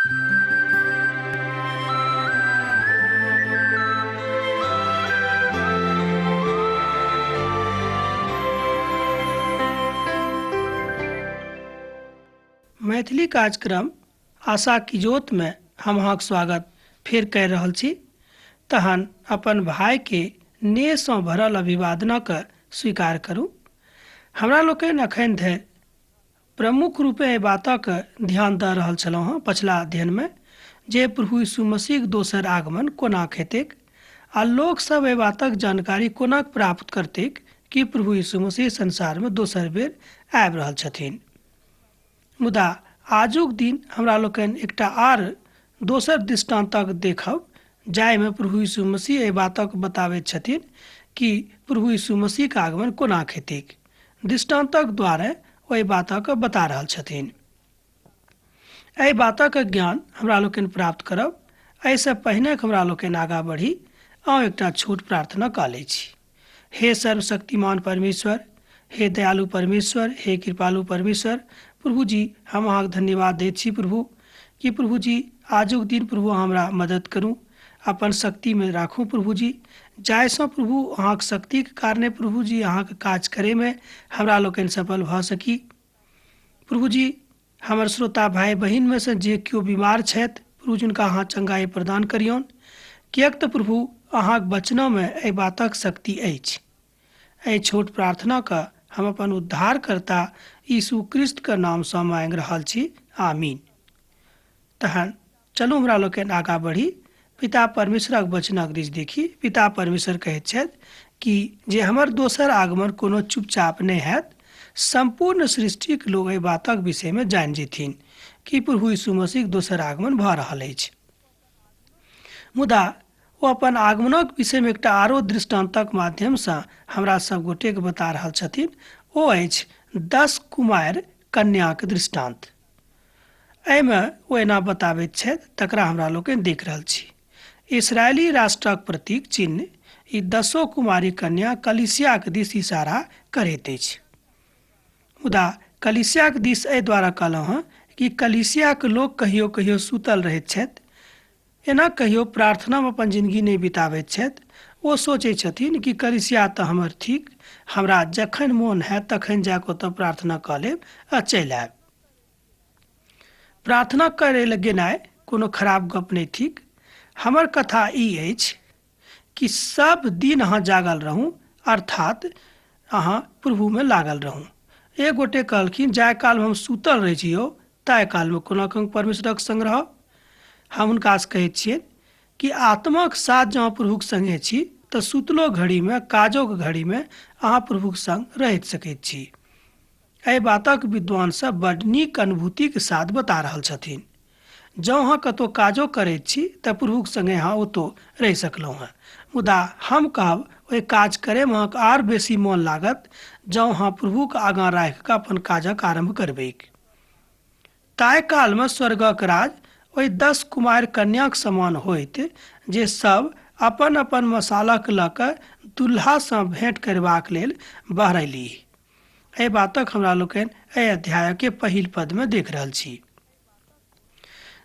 मैथिली कार्यक्रम आशा की जोत में हम अहाँक स्वागत फेर करि रहल छी। तहन अपन भाई के नेहसँ भरल अभिवादनक स्वीकार करू। हमरा लोकनि अखन धरि प्रमुख रूपेँ एहि बातक ध्यान दऽ रहल छलहुँ हँ पछिला अध्ययनमे जे प्रभु यीशु मसीहक दोसर आगमन कोना हेतैक आ लोकसभ एहि बातक जानकारी कोना प्राप्त करतैक कि प्रभु यीशु मसीह संसारमे दोसर बेर आबि रहल छथिन। मुदा आजुक दिन हमरा लोकनि एकटा आर दोसर दृष्टान्तक देखब जाहिमे प्रभु यीशु मसीह एहि बातक बताबैत छथिन कि प्रभु यीशु मसीहक आगमन कोना हेतैक। दृष्टान्तक द्वारे ओहि बातक बता रहल छथिन। एहि बातक ज्ञान हमरा लोकनि प्राप्त करब। एहिसँ पहिने हमरा लोकनि आगाँ बढ़ी, आउ एकटा छोट प्रार्थना कऽ लै छी। हे सर्वशक्तिमान परमेश्वर, हे दयालु परमेश्वर, हे कृपालु परमेश्वर, प्रभु जी हम अहाँके धन्यवाद दैत छी प्रभु कि प्रभु जी आजुक दिन प्रभु अहाँ हमरा मदद करू, अपन शक्तिमे राखू प्रभु जी, जाहिसँ प्रभु अहाँके शक्तिके कारणे प्रभु जी अहाँके काज करैमे हमरा लोकनि सफल भऽ सकी। प्रभु जी हमर श्रोता भाइ बहिनमे सँ जे केओ बीमार छथि प्रभु जी हुनका अहाँ चंगाई प्रदान करियौन, किएक तऽ प्रभु अहाँक वचनमे एहि बातक शक्ति अछि। एहि छोट प्रार्थनाके हम अपन उद्धारकर्ता यीशु क्रिस्तके नामसँ मांगि रहल छी, आमीन। तहन चलू हमरा लोकनि आगाँ बढ़ी, पिता परमेश्वरक वचनक दिस देखी। पिता परमेश्वर कहैत छथि कि जे हमर दोसर आगमन कोनो चुपचाप नहि हैत, सम्पूर्ण सृष्टिक लोक एहि बातक विषयमे जानि जेथिन कि प्रभु यीशु मसीहक दोसर आगमन भऽ रहल अछि। मुदा ओ अपन आगमनक विषयमे एकटा आरो दृष्टान्तक माध्यमसँ हमरा सब गोटेके बता रहल छथिन, ओ अछि 10 कुमारि कन्याक दृष्टान्त। एहिमे ओ एना बताबैत छथि, तकरा हमरा लोकनि देख रहल छी। इसराइली राष्ट्रक प्रतीक चिन्ह ई दसो कुमारी कन्या कलीसियाक दिस इशारा करैत अछि। मुदा कलीसियाक दिस एहि द्वारा कहलहुँ हँ कि कलीसियाक लोक कहियो कहियो सुतल रहैत छथि, एना कहियो प्रार्थनामे अपन जिनगी नहि बिताबैत छथि। ओ सोचैत छथिन कि कलीसिया तऽ हमर थिक, हमरा जखन मोन हैत तखन जा कऽ ओतऽ प्रार्थना कऽ लेब आ चलि आयब। प्रार्थना करै लए गेनाइ कोनो खराब गप नहि थिक। हमर कथा ई अछि कि सब दिन अहाँ जागल रहू, अर्थात अहाँ प्रभुमे लागल रहू। एक गोटे कहलखिन, जाहि कालमे हम सुतल रहै छी यौ, ताहि कालमे कोना कऽ परमेश्वरक संग रहब? हम हुनकासँ कहैत छियनि कि आत्माक साथ जँ अहाँ प्रभुक संगे छी तऽ सुतलो घड़ीमे, काजोक घड़ीमे अहाँ प्रभुक संग रहैत सकैत छी। एहि बातक विद्वान सब बड नीक अनुभूतिक साथ बता रहल छथिन। जँ अहाँ कतौ काजो करैत छी तऽ प्रभुक संगे अहाँ ओतौ रहि सकलहुँ हँ। मुदा हम कहब ओहि काज करैमे अहाँके आर बेसी मोन लागत जँ अहाँ प्रभुक आगाँ राखि कऽ अपन काजक आरम्भ करबैक। ताहि कालमे स्वर्गक राज ओहि 10 कुमारि कन्याक समान होइत जे सब अपन अपन मसालक लऽ कऽ दुल्हासँ भेंट करबाक लेल बहरैलीह। एहि बातक हमरा लोकनि एहि अध्यायके पहिल पदमे देख रहल छी।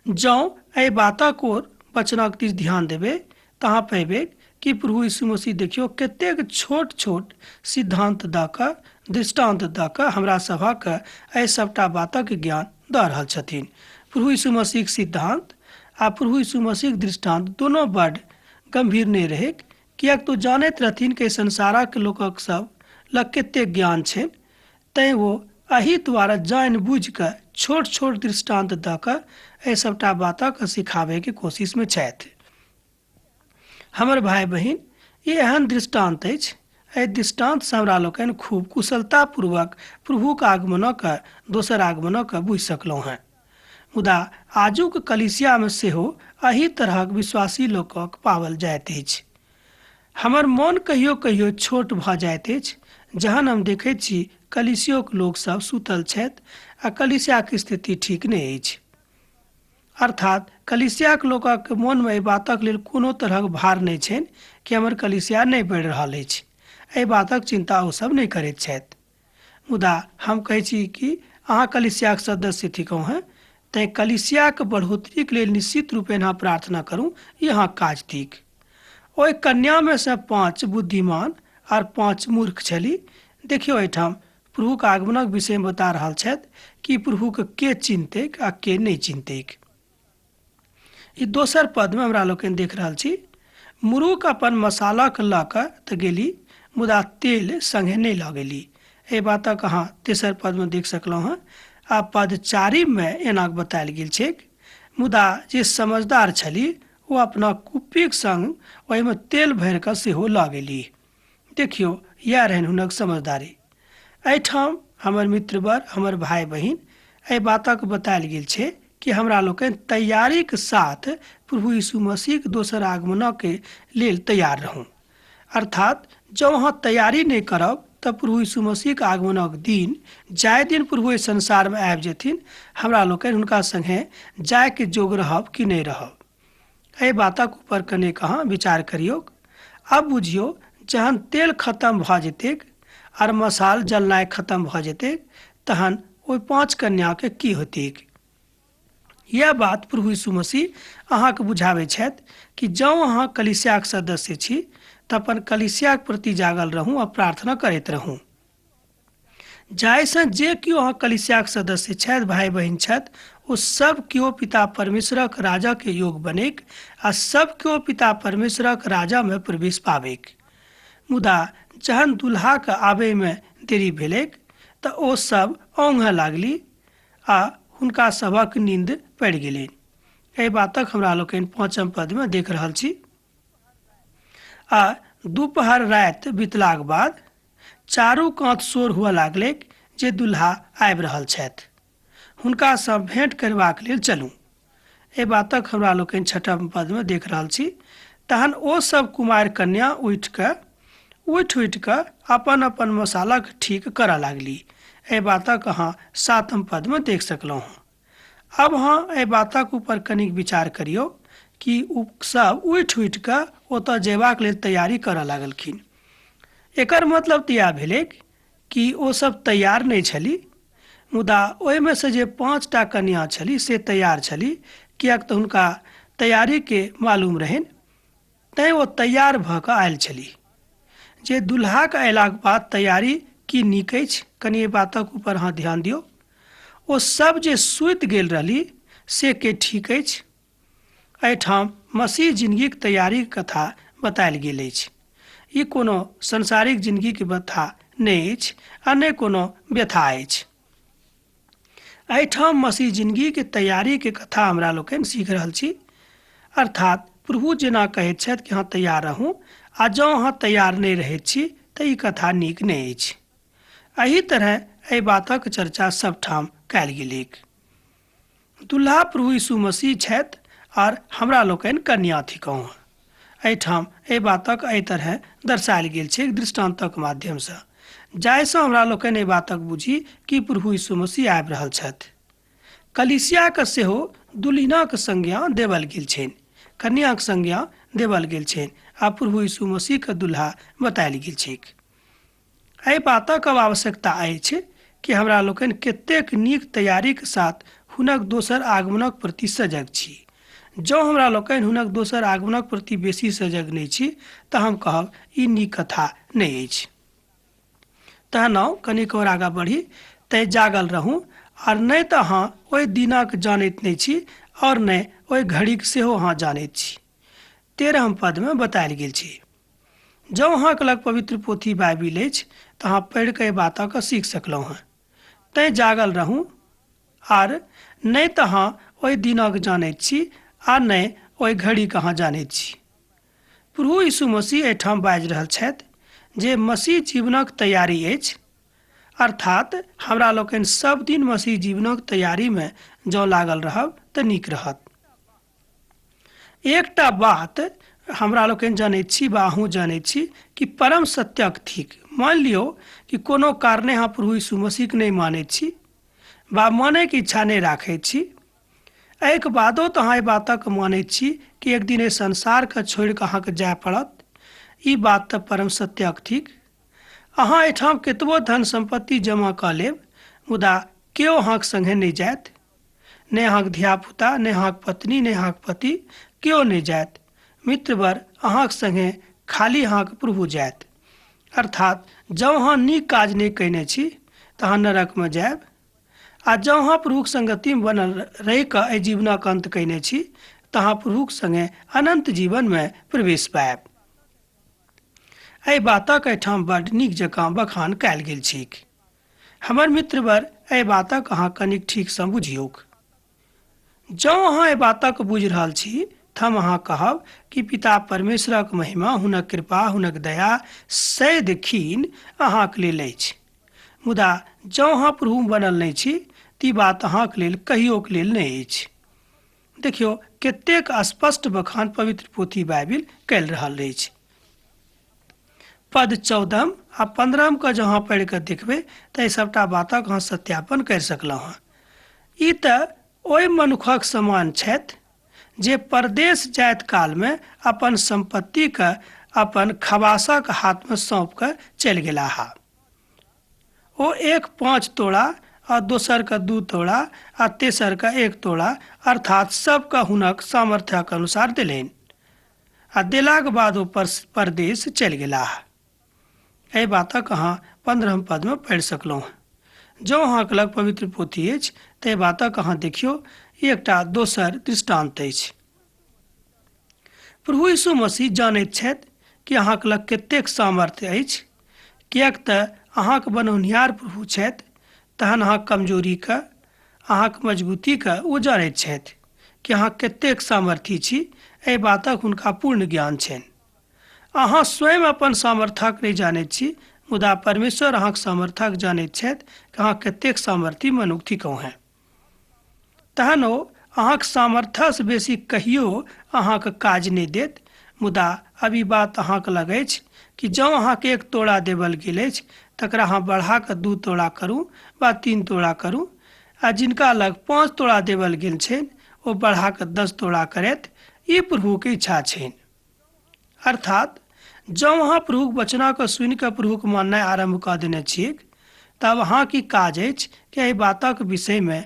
जँ एहि बातक ओर वचनक दिस ध्यान देबै तऽ अहाँ पयबै कि प्रभु यीशु मसीह देखियौ कतेक छोट छोट सिद्धांत दऽ कऽ, दृष्टान्त दऽ कऽ हमरा सभक एहि सभटा बातक ज्ञान दऽ रहल छथिन। प्रभु यीशु मसीहक सिद्धांत आ प्रभु यीशु मसीहक दृष्टान्त दोनो बड गंभीर नहि रहैक, किएक तऽ ओ जानैत रहथिन कि संसारक लोकक सब लग कतेक ज्ञान छनि, तैँ ओ एहि द्वारा जानि बुझि कऽ छोट छोट दृष्टान्त दऽ कऽ एहि सभटा बातक सिखाबैके कोशिशमे छथि। हमर भाय बहिन, ई एहन दृष्टान्त अछि, एहि दृष्टान्तसँ हमरा लोकनि खूब कुशलतापूर्वक प्रभुक आगमनक दोसर आगमनक बुझि सकलहुँ हेँ। मुदा आजुक कलीसियामे सेहो एहि तरहक विश्वासी लोकक पाओल जाइत अछि। हमर मोन कहियो कहियो छोट भऽ जाइत अछि जहन हम देखैत छी कलीसियोक लोक सब सुतल छथि आ कलीसियाक स्थिति ठीक नहि अछि। अर्थात कलीसियाक लोकक मोनमे एहि बातक लेल कोनो तरहक भार नहि छनि कि हमर कलीसिया नहि बढ़ि रहल अछि। एहि बातक चिन्ता ओ सब नहि करैत छथि। मुदा हम कहै छी कि अहाँ कलीसियाक सदस्य थिकहुँ हेँ, तैँ कलीसियाके बढ़ोतरीके लेल निश्चित रूपेण अहाँ प्रार्थना करू, ई अहाँके काज थिक। ओहि कन्यामे सँ 5 बुद्धिमान आर 5 मूर्ख छली। देखियौ, एहिठाम प्रभुके आगमनक विषयमे बता रहल छथि कि प्रभुके के चिन्हतैक आ के नहि चिन्हतैक। ई दोसर पदमे हमरा लोकनि देख रहल छी, मुरुख अपन मसालाके लऽ कऽ तऽ गेली, मुदा तेल सङ्गे नहि लऽ गेली। एहि बातक अहाँ तेसर पदमे देख सकलहुँ हँ। आ पद 4 मे एना बतायल गेल छैक, मुदा जे समझदार छली ओ अपना कुप्पीक सङ्ग ओहिमे तेल भरि कऽ सेहो लऽ गेली। देखियौ, इएह रहनि हुनक समझदारी। एहिठाम हमर मित्रवर, हमर भाय बहिन, एहि बातक बतायल गेल छै कि हमरा लोकनि तैयारीके साथ प्रभु यीशु मसीहके दोसर आगमनके लेल तैयार रहू। अर्थात जँ अहाँ तैयारी नहि करब तऽ प्रभु यीशु मसीहके आगमनक दिन, जाहि दिन प्रभु एहि संसारमे आबि जेथिन, हमरा लोकनि हुनका सङ्गे जायके जोग रहब कि नहि रहब। एहि बातक ऊपर कनेक अहाँ विचार करियौ। आब बुझियौ, जहन तेल खतम भऽ जेतैक आर मसाल जलनाइ खतम भऽ जेतैक, तहन ओहि 5 कन्याके की होतैक। यह बात प्रभु यीशु मसीह अहाँके बुझाबै छथि कि जँ अहाँ कलीसियाके सदस्य छी तऽ अपन कलीसियाके प्रति जागल रहू आ प्रार्थना करैत रहू, जाहिसँ जे केओ अहाँ कलीसियाके सदस्य छथि, भाय बहिन छथि, ओ सब केओ पिता परमेश्वरक राजाके योग बनैक आ सब केओ पिता परमेश्वरक राजामे प्रवेश पाबैक। मुदा जहन दुल्हाके आबैमे देरी भेलैक तऽ ओ सब औंघऽ लागली आ हुनका सभक नींद पड़ि गेलनि। एहि बातक हमरा लोकनि 5 पदमे देख रहल छी। आ दुपहर राति बितलाक बाद चारू कात शोर हुअ लागलैक जे दुल्हा आबि रहल छथि, हुनकासँ भेंट करबाक लेल चलू। एहि बातक हमरा लोकनि 6 पदमे देख रहल छी। तहन ओ सब कुमारि कन्या उठि उठि कऽ अपन अपन मसालाक ठीक करऽ लागली। एहि बातक अहाँ 7 पदमे देख सकलहुँ हँ। आब अहाँ एहि बातक ऊपर कनिक विचार करियौ कि ओ सब उठि उठि कऽ ओतऽ जयबाक लेल तैयारी करऽ लागलखिन। एकर मतलब तऽ इएह भेलै कि ओ सब तैयार नहि छली, मुदा ओहिमे से जे 5टा कन्या छली से तैयार छली, किएक तऽ हुनका तैयारीके मालूम रहनि, तैँ ओ तैयार भऽ कऽ आयल छली। जे दुल्हाके अयलाक बाद तैयारी की नीक अछि, कनि एहि बातक ऊपर अहाँ ध्यान दियौ। ओ सब जे सुति गेल रहली से के ठीक अछि। एहिठाम मसीह जिनगीक तैयारीक कथा बतायल गेल अछि। ई कोनो सांसारिक जिनगीक व्यथा नहि अछि आ नहि कोनो व्यथा अछि। एहिठाम मसीह जिनगीके तैयारीके कथा हमरा लोकनि सीख रहल छी। अर्थात प्रभु जेना कहैत छथि कि अहाँ तैयार रहू, आ जँ अहाँ तैयार नहि रहैत छी तऽ ई कथा नीक नहि अछि। एहि तरह एहि बातक चर्चा सबठाम कयल गेलैक। दुल्हा प्रभु यीशु मसीह छथि आर हमरा लोकनि कन्या थिकहुँ। एहिठाम एहि बातक एहि तरह दर्शायल गेल छै दृष्टान्तक माध्यमसँ, जाहिसँ हमरा लोकनि एहि बातक बुझी कि प्रभु यीशु मसीह आबि रहल छथि। कलीसियाके सेहो दुल्हिनाक संज्ञा देवल गेल छनि, कन्याक संज्ञा देवल गेल छनि आ प्रभु यीशु मसीहके दुल्हा बतायल गेल छैक। एहि बातक अब आवश्यकता अछि कि हमरा लोकनि कतेक नीक तैयारीके साथ हुनक दोसर आगमनक प्रति सजग छी। जँ हमरा लोकनि हुनक दोसर आगमनक प्रति बेसी सजग नहि छी तऽ हम कहब ई नीक कथा नहि अछि। तहन आउ कनिक और आगाँ बढ़ी। तैँ जागल रहू, आर नहि तऽ अहाँ ओहि दिनक जानैत नहि छी और नहि ओहि घड़ीक सेहो अहाँ जानैत छी। 13 पदमे बतायल गेल छै। जँ अहाँके लग पवित्र पोथी बाइबिल अछि तऽ अहाँ पढ़ि कऽ एहि बातके सीख सकलहुँ हँ। तैँ जागल रहू, आर नहि तऽ अहाँ ओहि दिनक जानैत छी आ नहि ओहि घड़ीक अहाँ जानैत छी। प्रभु यीशु मसीह एहिठाम बाजि रहल छथि जे मसीह जीवनक तैयारी अछि। अर्थात हमरा लोकनि सब दिन मसीह जीवनक तैयारीमे जँ लागल रहब तऽ नीक रहत। एकटा बात हमरा लोकनि जनैत छी वा अहूँ जनैत छी कि परम सत्यक थिक। मान लियौ कि कोनो कारणे अहाँ प्रभु यीशु मसीहके नहि मानैत छी वा मानैके इच्छा नहि राखैत छी, एहिके बादो तऽ अहाँ एहि बातक मानैत छी कि एक दिन एहि संसारके छोड़ि कऽ अहाँके जाय पड़त। ई बात तऽ परम सत्यक थिक। अहाँ एहिठाम कतबो धन सम्पत्ति जमा कऽ लेब, मुदा केओ अहाँके सङ्गे नहि जायत। नहि अहाँके धियापुता, नहि अहाँके पत्नी, नहि अहाँके पति, केओ नहि जायत। मित्रवर, अहाँके संगे खाली अहाँके प्रभु जायत। अर्थात जँ अहाँ नीक काज नहि कयने छी तऽ अहाँ नरकमे जायब, आ जँ अहाँ प्रभुक संगतिमे बनल रहि कऽ एहि जीवनक अन्त कयने छी तऽ अहाँ प्रभुक संगे अनन्त जीवनमे प्रवेश पायब। एहि बातक एहिठाम बड्ड नीक जकाँ बखान कयल गेल छैक। हमर मित्रवर, एहि बातक अहाँ कनिक ठीकसँ बुझियौक। जँ अहाँ एहि बातक बुझि रहल छी तऽ हम अहाँ कहब कि पिता परमेश्वरक महिमा, हुनक कृपा, हुनक दया सदिखन अहाँके लेल अछि। मुदा जँ अहाँ प्रभु बनल नहि छी तऽ ई बात अहाँके लेल कहियोके लेल नहि अछि। देखियौ कतेक स्पष्ट बखान पवित्र पोथी बाइबिल कयल रहल अछि। पद 14 आ 15 के जँ अहाँ पढ़ि कऽ देखबै तऽ एहि सभटा बातक अहाँ सत्यापन करि सकलहुँ हँ। ई तऽ ओहि मनुखक समान छथि जे परदेश जाइत कालमे अपन सम्पत्तिके अपन खबासक हाथमे सौंप कऽ चलि गेलाह। ओ एक 5 तोड़ा आ दोसरके 2 तोड़ा आ तेसरके 1 तोड़ा, अर्थात सबके हुनक सामर्थ्यक अनुसार देलनि, आ देलाक बाद ओ परदेश चलि गेलाह। एहि बातक अहाँ 15 पदमे पढ़ि सकलहुँ। जँ अहाँके लग पवित्र पोथी अछि तऽ एहि बातक अहाँ देखियौ, ई एकटा दोसर दृष्टान्त अछि। प्रभु यीशु मसीह जानैत छथि कि अहाँके लग कतेक सामर्थ्य अछि, किएक तऽ अहाँके बनौनिहार प्रभु छथि। तहन अहाँके कमजोरीके, अहाँके मजबूतीके ओ जानैत छथि कि अहाँ कतेक सामर्थी छी। एहि बातक हुनका पूर्ण ज्ञान छनि। अहाँ स्वयं अपन सामर्थ्यक नहि जानैत छी, मुदा परमेश्वर अहाँके सामर्थ्यक जानैत छथि कि अहाँ कतेक सामर्थी मनुख थिकहुँ हेँ। तहन ओ अहाँके सामर्थ्यसँ बेसी कहियो अहाँके काज नहि देत। मुदा अब ई बात अहाँके लग अछि कि जँ अहाँके 1 तोड़ा देवल गेल अछि तकरा अहाँ बढ़ा कऽ 2 तोड़ा करू वा 3 तोड़ा करू, आ जिनका लग 5 तोड़ा देवल गेल छनि ओ बढ़ा कऽ 10 तोड़ा करथि। ई प्रभुके इच्छा छनि। अर्थात जँ अहाँ प्रभुक वचनाके सुनि कऽ प्रभुक माननाइ आरम्भ कऽ देने छियैक तब अहाँके काज अछि कि एहि बातक विषयमे,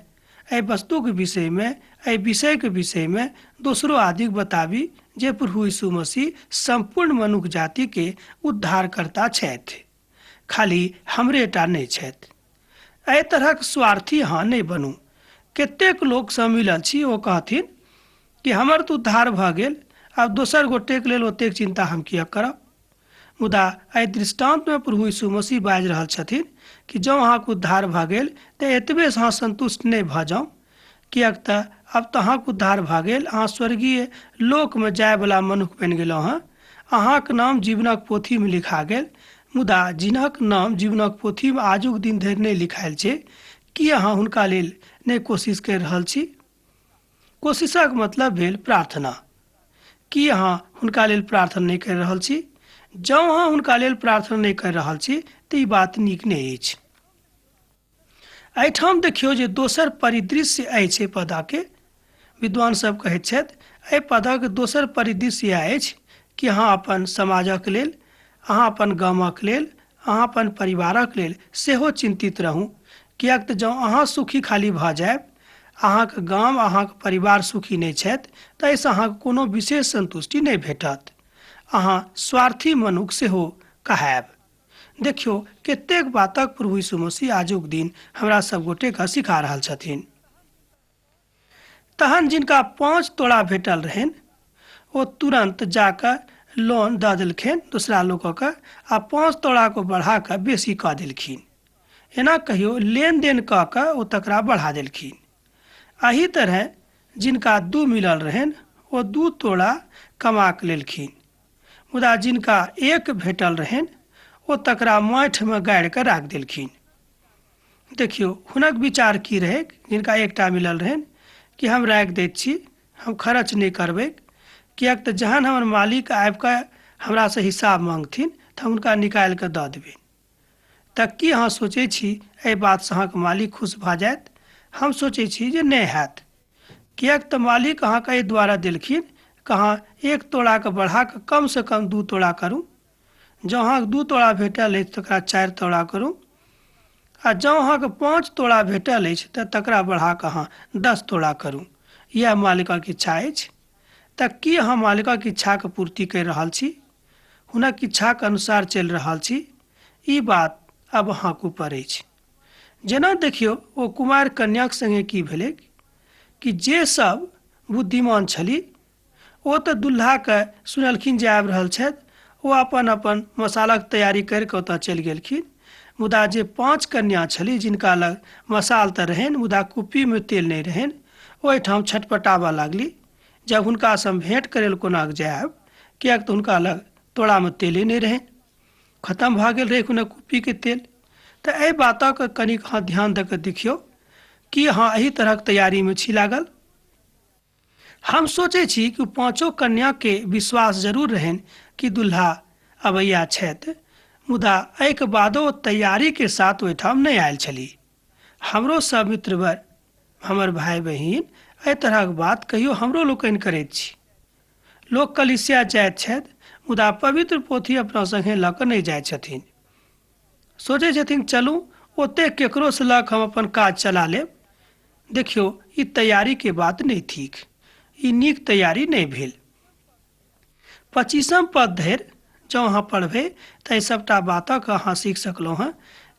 एहि वस्तुक विषयमे, एहि विषयके विषयमे दोसरो आदिक बताबी जे प्रभु यीशु मसीह सम्पूर्ण मनुख जातिके उद्धारकर्ता छथि, खाली हमरेटा नहि छथि। एहि तरहक स्वार्थी अहाँ नहि बनू। कतेक लोकसँ मिलल छी ओ कहथिन कि हमर तऽ उद्धार भऽ गेल, आब दोसर गोटेके लेल ओतेक चिन्ता हम किएक करब। मुदा एहि दृष्टान्तमे प्रभु यीशु मसीह बाजि रहल छथिन कि जँ अहाँके उद्धार भऽ गेल तऽ एतबेसँ अहाँ सन्तुष्ट नहि भऽ जाउ, किएक तऽ आब तऽ अहाँके उद्धार भऽ गेल, अहाँ स्वर्गीय लोकमे जायवला मनुख बनि गेलहुँ हँ, अहाँके नाम जीवनक पोथीमे लिखा गेल। मुदा जिनक नाम जीवनक पोथीमे आजुक दिन धरि नहि लिखायल छै, की अहाँ हुनका लेल नहि कोशिश करि रहल छी? कोशिशक मतलब भेल प्रार्थना। की अहाँ हुनका लेल प्रार्थना नहि करि रहल छी? जँ अहाँ हुनका लेल प्रार्थना नहि करि रहल छी तऽ ई बात नीक नहि अछि। एहिठाम देखियौ जे दोसर परिदृश्य अछि एहि पदाके। विद्वान सब कहैत छथि एहि पदक दोसर परिदृश्य इएह अछि कि अहाँ अपन समाजक लेल, अहाँ अपन गामक लेल, अहाँ अपन परिवारक लेल सेहो चिन्तित रहू, किएक तऽ जँ अहाँ सुखी खाली भऽ जायब, अहाँके गाम, अहाँके परिवार सुखी नहि छथि, तऽ एहिसँ अहाँके कोनो विशेष सन्तुष्टि नहि भेटत। अहाँ स्वार्थी मनुख सेहो कहायब। देखियौ कतेक बातक प्रभु यीशु मसीह आजुक दिन हमरा सब गोटेके सिखा रहल छथिन। तहन जिनका 5 तोड़ा भेटल रहनि ओ तुरन्त जाकऽ लोन दऽ देलखिन दोसरा लोकके, आ 5 तोड़ाके बढ़ा कऽ बेसी कऽ देलखिन। एना कहियो लेनदेन कऽ कऽ ओ तकरा बढ़ा देलखिन। एहि तरह जिनका 2 मिलल रहनि ओ 2 तोड़ा कमा कऽ लेलखिन, मुदा जिनका 1 भेटल रहनि ओ तकरा माटिमे गाड़ि कऽ राखि देलखिन। देखियौ हुनक विचार की रहै, जिनका 1 मिलल रहनि कि हम राखि दैत छी, हम खर्च नहि करबै, किएक तऽ जहन हमर मालिक आबिकऽ हमरासँ हिसाब माँगथिन तऽ हम हुनका निकालि कऽ दऽ देबनि। तऽ की अहाँ सोचै छी एहि बातसँ अहाँके मालिक खुश भऽ जायत? हम सोचै छी जे नहि हैत, किएक तऽ मालिक अहाँके एहि द्वारा देलखिन कि अहाँ 1 तोड़ाके बढ़ा कऽ कमसँ कम 2 तोड़ा करू। जँ अहाँके 2 तोड़ा भेटल अछि तकरा 4 तोड़ा करू। आ जँ अहाँके 5 तोड़ा भेटल अछि तऽ तकरा बढ़ा कऽ अहाँ 10 तोड़ा करू। इएह मालिकक इच्छा अछि। तऽ की अहाँ मालिकक इच्छाके पूर्ति करि रहल छी? हुनक इच्छाके अनुसार चलि रहल छी? ई बात आब अहाँके ऊपर अछि। जेना देखियौ ओ कुमार कन्याक संगे की भेलै कि जे सब बुद्धिमान छली ओ तऽ दुल्हाके सुनलखिन जे आबि रहल छथि, ओ अपन अपन मसालाक तैयारी करि कऽ ओतऽ चलि गेलखिन। मुदा जे 5 कन्या छली जिनका लग मसाल तऽ रहनि मुदा कुप्पीमे तेल नहि रहनि, ओहिठाम छटपटाबऽ लागली जब हुनकासँ हम भेँट करै लए कोना जायब, किएक तऽ हुनका लग तोड़ामे तेले नहि रहनि, खतम भऽ गेल रहै हुनक कुप्पीके तेल। तऽ एहि बातक कनिक अहाँ ध्यान दऽ कऽ देखियौ कि अहाँ एहि तरहक तैयारीमे छी लागल। हम सोचै छी कि 5 कन्याके विश्वास जरूर रहनि कि दुल्हा अबैया छथि, मुदा एहिके बादो तैयारीके साथ ओहिठाम नहि आयल छली। हमरो सब मित्रवर, हमर भाय बहिन एहि तरहक बात कहियो हमरो लोकनि करैत छी। लोक कलिसिया जाइत छथि मुदा पवित्र पोथी अपना संगे लऽ कऽ नहि जाइत छथिन। सोचै छथिन चलू ओते केकरोसँ लऽ कऽ हम अपन काज चला लेब। देखियौ ई तैयारीके बात नहि थिक, ई नीक तैयारी नहि भेल। 25 पद धरि जँ अहाँ पढ़बै तऽ एहि सभटा बातक अहाँ सीख सकलहुँ हँ,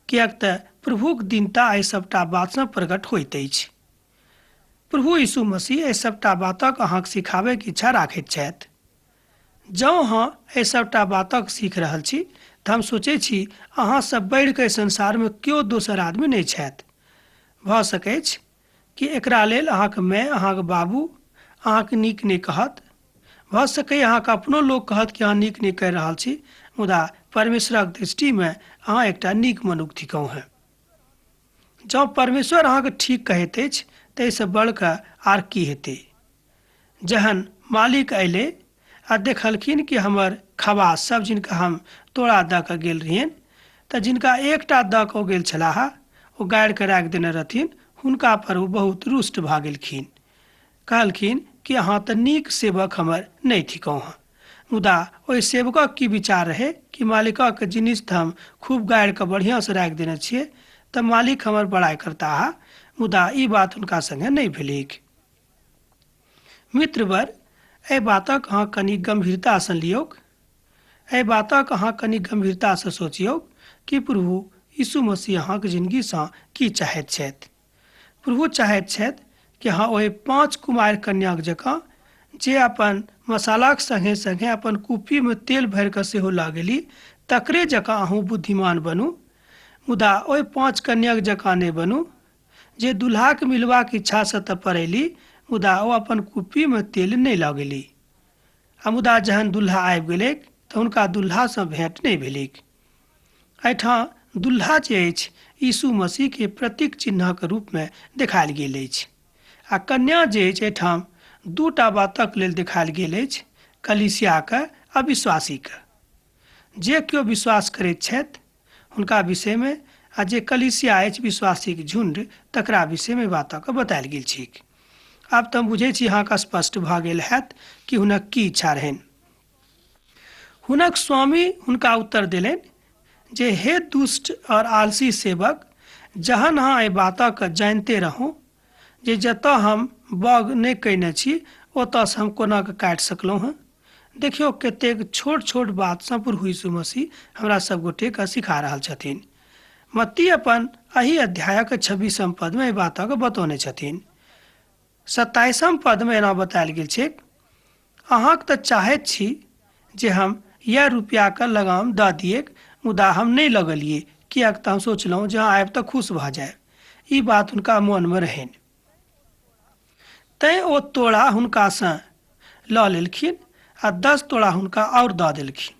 किएक तऽ प्रभुक दीनता एहि सभटा बातसँ प्रकट होइत अछि। प्रभु यीशु मसीह एहि सभटा बातक अहाँके सिखाबैके इच्छा राखैत छथि। जँ अहाँ एहि सभटा बातक सीख रहल छी तऽ हम सोचै छी अहाँ सब बढ़िकऽ संसारमे केओ दोसर आदमी नहि छथि। भऽ सकैछ कि एकरा लेल अहाँके माय, अहाँके बाबू अहाँके नीक नहि कहत, भऽ सकैए अहाँके अपनो लोक कहत कि अहाँ नीक नहि करि रहल छी, मुदा परमेश्वरक दृष्टिमे अहाँ एकटा नीक मनुख थिकहुँ हेँ। जँ परमेश्वर अहाँके ठीक कहैत अछि ताहिसँ बढ़िकऽ आर की हेतै। जहन मालिक अयलै आ देखलखिन कि हमर खवास सब जिनका हम तोड़ा दऽ कऽ गेल रहियनि, तऽ जिनका एकटा दऽ कऽ गेल छलाह ओ गाड़ि कऽ राखि देने रहथिन, हुनका पर ओ बहुत रुष्ट भऽ गेलखिन। कहलखिन कि अहाँ तऽ नीक सेवक हमर नहि थिकहुँ हँ। मुदा ओहि सेवकक की विचार रहै कि मालिकक जिनिस तऽ हम खूब गाड़ि कऽ बढ़िआँसँ राखि देने छियै तऽ मालिक हमर बड़ाइ करताह, मुदा ई बात हुनका संगे नहि भेलैक। मित्रवर, एहि बातक अहाँ कनि गंभीरतासँ लियौक, एहि बातक अहाँ कनि गंभीरतासँ सोचियौक कि प्रभु यीशु मसीह अहाँके जिंदगीसँ की चाहैत छथि। प्रभु चाहैत छथि कि अहाँ ओहि 5 कुमारि कन्याक जकाँ जे अपन मसालाक संगे संगे अपन कुप्पीमे तेल भरि कऽ सेहो लऽ गेली, तकरे जकाँ अहूँ बुद्धिमान बनू। मुदा ओहि 5 कन्याक जकाँ नहि बनू जे दुल्हाके मिलबाक इच्छासँ तऽ पड़ैली, मुदा ओ अपन कुप्पीमे तेल नहि लऽ गेली। आ मुदा जहन दुल्हा आबि गेलैक तऽ हुनका दुल्हासँ भेँट नहि भेलैक। एहिठाम दुल्हा जे अछि यीशु मसीहके प्रतीक चिन्हक रूपमे देखायल गेल अछि, आ कन्या जे अछि एहिठाम 2 बातक लेल देखायल गेल अछि, कलीसियाके आ विश्वासीके। जे केओ विश्वास करैत छथि हुनका विषयमे, आ जे कलीसिया अछि विश्वासीक झुण्ड तकरा विषयमे बातक बतायल गेल छैक। आब तऽ हम बुझै छी अहाँके स्पष्ट भऽ गेल हैत कि हुनक की इच्छा रहनि। हुनक स्वामी हुनका उत्तर देलनि जे हे दुष्ट और आलसी सेवक, जहन अहाँ एहि बातक जानिते रहू जे जतऽ हम बाग नहि कयने छी ओतऽसँ हम कोना कऽ काटि सकलहुँ हँ। देखियौ कतेक छोट छोट बातसँ प्रभु यीशु मसीह हमरा सब गोटेके सिखा रहल छथिन। मत्ती अपन एहि अध्यायक 26 पदमे एहि बातक बतौने छथिन। 27 पदमे एना बतायल गेल छै, अहाँके तऽ चाहैत छी जे हम यह रुपैआके लगाम दऽ दिएक, मुदा हम नहि लगलियै, किएक तऽ हम सोचलहुँ जे अहाँ आबि तऽ खुश भऽ जायब। ई बात हुनका मोनमे रहनि, तैँ ओ तोड़ा हुनकासँ लऽ लेलखिन आ 10 तोड़ा हुनका आओर दऽ देलखिन।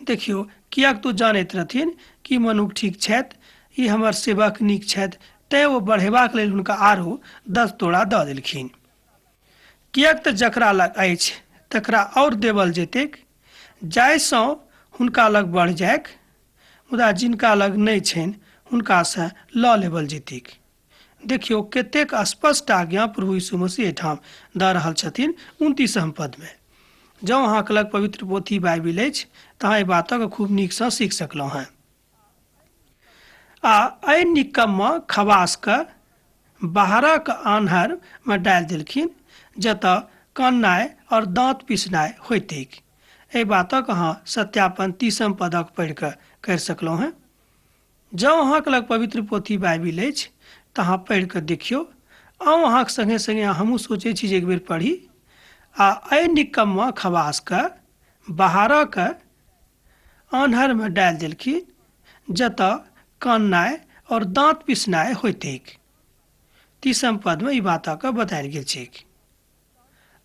देखियौ, किएक तऽ जानैत रहथिन कि मनुख ठीक छथि, ई हमर सेवक नीक छथि, तैँ ओ बढ़ेबाक लेल हुनका आरो 10 तोड़ा दऽ देलखिन। किएक तऽ जकरा लग अछि तकरा आओर देवल जेतैक, जाहिसँ हुनका लग बढ़ि जाइक, मुदा जिनका लग नहि छनि हुनकासँ लऽ लेबल जेतैक। देखियौ कतेक स्पष्ट आज्ञा प्रभु यीशु मसीह एहिठाम दऽ रहल छथिन 29 पदमे। जँ अहाँके लग पवित्र पोथी बाइबिल अछि तऽ अहाँ एहि बातक खूब नीकसँ सीख सकलहुँ हेँ। आ एहि निकम्मा खवासके बाहरक आन्हरमे डालि देलखिन, जतऽ काननाइ और दाँत पिसनाइ होइतैक। एहि बातक अहाँ सत्यापन 30 पदक पढ़ि कऽ करि सकलहुँ हेँ। जँ अहाँके लग पवित्र पोथी बाइबिल अछि तऽ अहाँ पढ़ि कऽ देखियौ। अहूँ अहाँके सङ्गे सङ्गे हमहूँ सोचै छी जे एक बेर पढ़ी। आ एहि निकम्मा खवासके बाहरक आन्हरमे डालि देलखिन, जतऽ काननाइ और दाँत पिसनाइ होइतैक। 30 पदमे ई बातक बतायल गेल छैक।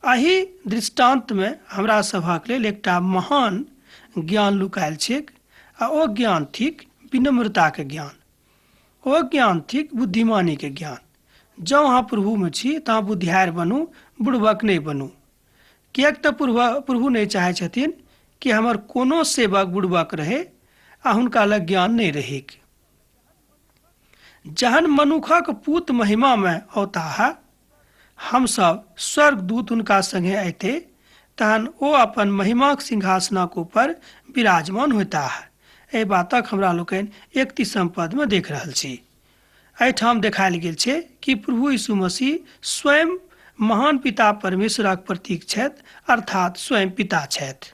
एहि दृष्टान्तमे हमरा सभक लेल एकटा महान ज्ञान लुकायल छैक, आ ओ ज्ञान थिक विनम्रताके ज्ञान। ओ ज्ञान थिक बुद्धिमानीके ज्ञान। जँ अहाँ प्रभुमे छी तऽ अहाँ बुद्धियार बनू, बुड़बक नहि बनू। किएक तऽ प्रभु नहि चाहै छथिन कि हमर कोनो सेवक बुड़बक रहै आ हुनका लग ज्ञान नहि रहैक। जहन मनुखक पूत महिमामे औताह, हमसब स्वर्गदूत हुनका संगे अयतै, तहन ओ अपन महिमाक सिंहासनक ऊपर विराजमान होताह। एहि बातक हमरा लोकनि 31 पदमे देख रहल छी। एहिठाम देखायल गेल छै कि प्रभु यीशु मसीह स्वयं महान पिता परमेश्वरक प्रतीक छथि, अर्थात स्वयं पिता छथि।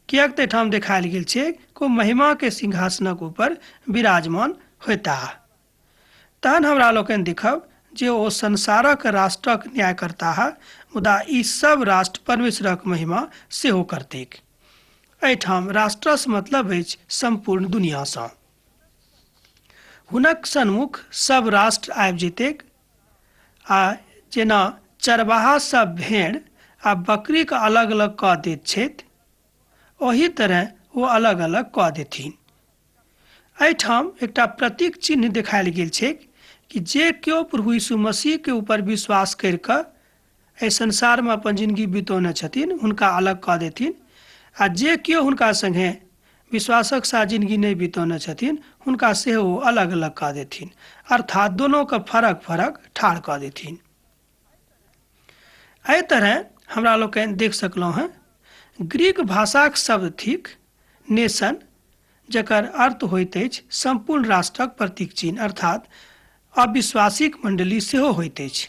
किएक तऽ एहिठाम देखायल गेल छै कि ओ महिमाके सिंहासनक ऊपर विराजमान होताह। तहन हमरा लोकनि देखब जे ओ संसारक राष्ट्रक न्याय करताह, मुदा ई सब राष्ट्र परमेश्वरक महिमा सेहो करतैक। एहिठाम राष्ट्रसँ मतलब अछि सम्पूर्ण दुनियासँ। हुनक सन्मुख सब राष्ट्र आबि जेतैक, आ जेना चरवाहा सब भेड़ आ बकरीके अलग अलग कऽ दैत छथि, ओही तरह ओ अलग अलग कऽ देथिन। एहिठाम एकटा प्रतीक चिन्ह देखायल गेल छैक कि जे केओ प्रभु यीशु मसीहके ऊपर विश्वास करि कऽ एहि संसारमे अपन जिंदगी बितौने छथिन, हुनका अलग कऽ देथिन, आ जे केओ हुनका सङ्गे विश्वासक साथ जिंदगी नहि बितौने छथिन, हुनका सेहो अलग अलग कऽ देथिन, अर्थात दोनोके फरक फरक ठाढ़ कऽ देथिन। एहि तरह हमरा लोकनि देख सकलहुँ हेँ ग्रीक भाषाक शब्द थिक नेशन, जकर अर्थ होइत अछि सम्पूर्ण राष्ट्रक प्रतीक चिन्ह, अर्थात अविश्वासीक मंडली सेहो होइत अछि।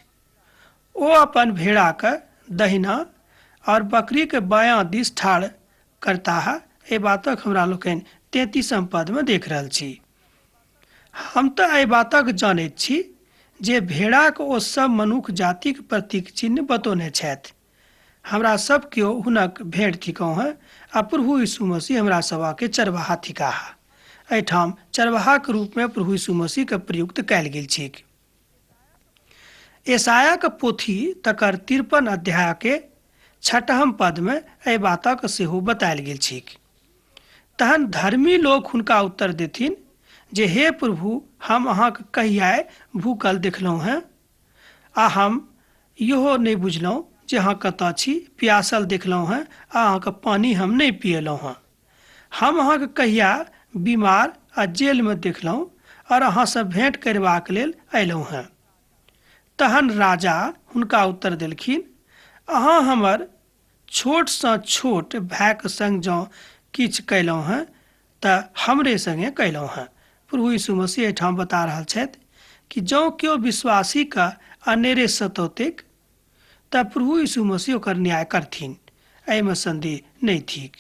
ओ अपन भेड़ाके दहिना और बकरीके बायाँ दिस ठाढ़ करताह। एहि बातक हमरा लोकनि 33 पदमे देख रहल छी। हम तऽ एहि बातक जानैत छी जे भेड़ाक ओ सब मनुख जातिक प्रतीक चिन्ह बतौने छथि। हमरा सब केओ हुनक भेड़ थिकहुँ हेँ, आ प्रभु यीशु मसीह हमरा सभके चरवाहा थिकाह। एहिठाम चरवाहाक रूपमे प्रभु यीशु मसीहके प्रयुक्त कयल गेल छैक। यशायाक पोथी तकर 53 अध्यायके 6 पदमे एहि बातक सेहो बतायल गेल छैक। तहन धर्मी लोक हुनका उत्तर देथिन जे हे प्रभु, हम अहाँके कहिया भूखल देखलहुँ हेँ, आ हम इहो नहि बुझलहुँ जे अहाँ कतऽ छी, प्यासल देखलहुँ हेँ आ अहाँके पानि हम नहि पियलहुँ हेँ। हम अहाँके कहिया बीमार आ जेलमे देखलहुँ और अहाँसँ भेंट करबाक लेल अयलहुँ हेँ। तहन राजा हुनका उत्तर देलखिन, अहाँ हमर छोटसँ छोट भायके संग जँ किछु कयलहुँ हेँ तऽ हमरे संगे कयलहुँ हेँ। प्रभु यीशु मसीह एहिठाम बता रहल छथि कि जँ केओ विश्वासीके अनेरे सतौतैक तऽ प्रभु यीशु मसीह ओकर न्याय करथिन, एहिमे संदेह नहि थिक।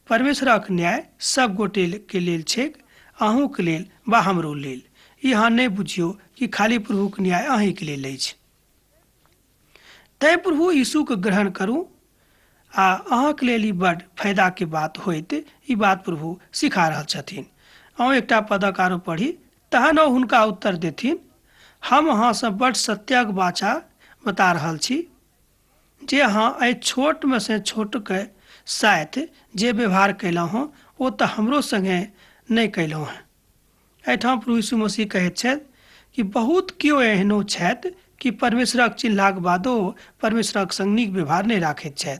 परमेश्वरक न्याय सब गोटेके लेल छैक, अहूँके लेल वा हमरो लेल। ई अहाँ नहि बुझियौ कि खाली प्रभुक न्याय अहीँके लेल अछि। तैँ प्रभु यीशुके ग्रहण करू आ अहाँके लेल ई बड फायदाके बात होइत, ई बात प्रभु सिखा रहल छथिन। अहूँ एकटा पदक आरो पढ़ी। तहन ओ हुनका उत्तर देथिन, हम अहाँसँ बड सत्यक वाचा बता रहल छी जे अहाँ एहि छोटमे से छोटके साथ जे व्यवहार कयलहुँ हँ, ओ तऽ हमरो संगे नहि कयलहुँ हँ। एहिठाम प्रभु यीशु मसीह कहैत छथि कि बहुत केओ एहनो छथि कि परमेश्वरक चिन्हलाक बादो परमेश्वरक संग नीक व्यवहार नहि राखैत छथि।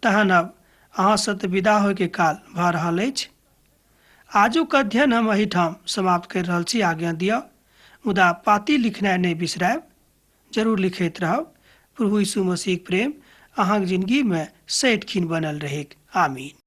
तहन अब अहाँसँ तऽ विदा होइके काल भऽ रहल अछि। आजुक अध्ययन हम एहिठाम समाप्त करि रहल छी। आज्ञा दिअ, मुदा पाती लिखनाइ नहि बिसरायब, जरूर लिखैत रहब। प्रभु यीशु मसीहक प्रेम अहाँक जिंदगीमे सठि खिन बनल रहैक। आमीन।